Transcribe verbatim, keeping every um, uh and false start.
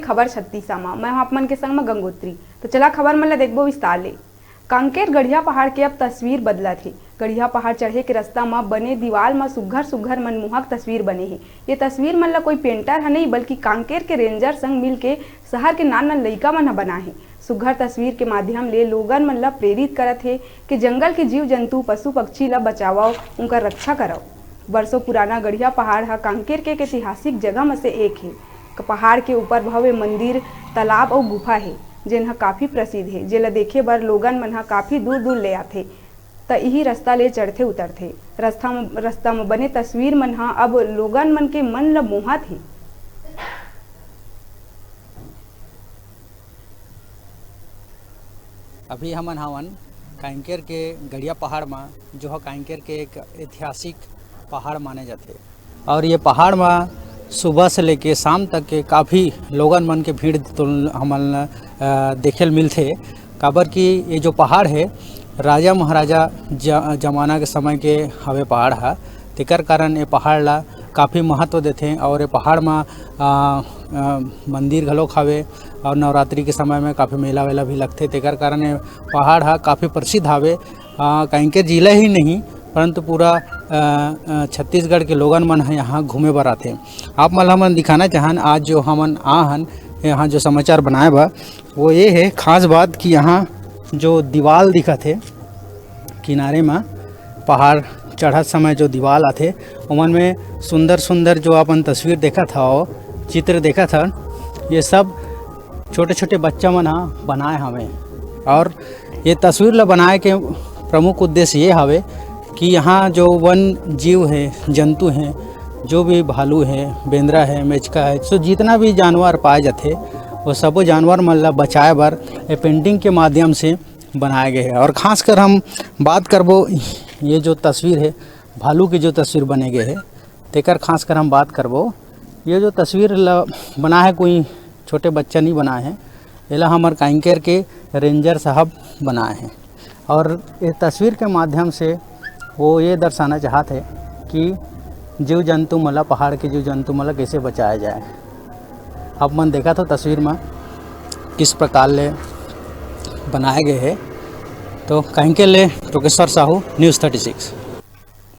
खबर छत्तीसा म, मैं हूं आप मन के संग म गंगोत्री। तो चला खबर मन ला देखबो विस्तार ले। कांकेर गढ़िया पहाड़ के अब तस्वीर बदलत हे। गढ़िया पहाड़ चढ़े के रस्ता म बने दीवाल म सुग्घर सुग्घर मनमोहक तस्वीर बने हे। ये तस्वीर मन ला कोई पेंटर ह नहीं, बल्कि कांकेर के रेंजर संग मिल के शहर के नान नान लइका मन ह बनाए हे। सुग्घर तस्वीर के माध्यम ले लोगन मन ला प्रेरित करत हे कि जंगल के जीव जंतु, पशु पक्षी ला बचावव, उनकर रक्षा करव। बरसों पुराना गढ़िया पहाड़ ह कांकेर के एक ऐतिहासिक जगह म से एक हे। क-, पहाड़ के ऊपर भव्य मंदिर, तालाब अउ गुफा हे, जेन ह काफी प्रसिद्ध हे, जेला देखे बर लोगन मन ह काफी दूर-दूर ले आथे। त इही रस्ता ले चढ़थे उतरथे। रस्ता म, रस्ता म बने तस्वीर मन ह अब लोगन मन के मन ल मोहत हे। अभी हमन हवन कांकेर के गढ़िया पहाड़ म, जो ह कांकेर के एक ऐतिहासिक पहाड़ माने जाथे। और ये पहाड़ म सुबह से लेके शाम तक के काफ़ी लोगन मन के भीड़ तो हमन ल, अ, देखे ल मिलथे, काबर कि ये जो पहाड़ हे, राजा महाराजा ज-, जमाना के समय के हवे पहाड़ ह, तेकर कारण ये पहाड़ ला काफ़ी महत्व देथे। और ये पहाड़ म, अ, अ, मंदिर घलोक हवे और नवरात्रि के समय में काफ़ी मेला वेला भी लगथे, तेकर कारण ये पहाड़ ह काफ़ी प्रसिद्ध हवे। अ, कांकेर जिला ही नहीं, परंतु पूरा, अ, अ, छत्तीसगढ़ के लोगन मन ह यहाँ घूमे बर आथे। आप मन ल हमन दिखाना चाहन, आज जो हमन आ हन यहाँ जो समाचार बनाए बर, वो ये है खास बात कि यहाँ जो दीवाल दिखत हे किनारे म, पहाड़ चढ़त समय जो दीवाल आथे, ओमन में सुंदर सुंदर जो अपन तस्वीर देखत हव, चित्र देखत हव, ये सब छोटे-छोटे बच्चा मन ह बनाए हवे। और ये तस्वीर ल बनाए के प्रमुख उद्देश्य ये हवे कि यहाँ जो वन जीव हे, जंतु हे, जो भी भालू हे, बेंदरा हे, मेचका हे, सो जितना भी जानवर पाए जाथे, वो सबो जानवर मन ल बचाए बर ये पेंटिंग के माध्यम से बनाए गए हे। और खासकर हम बात करबो, ये जो तस्वीर हे, भालू के जो तस्वीर बने गए हे, तेकर खासकर हम बात करबो। ये जो तस्वीर ल बनाए हे, कोई छोटे बच्चा नहीं बनाए हे, एला हमर कांकेर के रेंजर साहब बनाए हे। और ये तस्वीर के माध्यम से वो ये दर्शाना चाहत हे कि जीव जंतु मन ल, पहाड़ के जीव जंतु मन ल कैसे बचाया जाए। आप मन देखत हो तस्वीर में किस प्रकार ले बनाए गए हे। तो कांकेर ले टोकेश्वर साहू, News Thirty Six।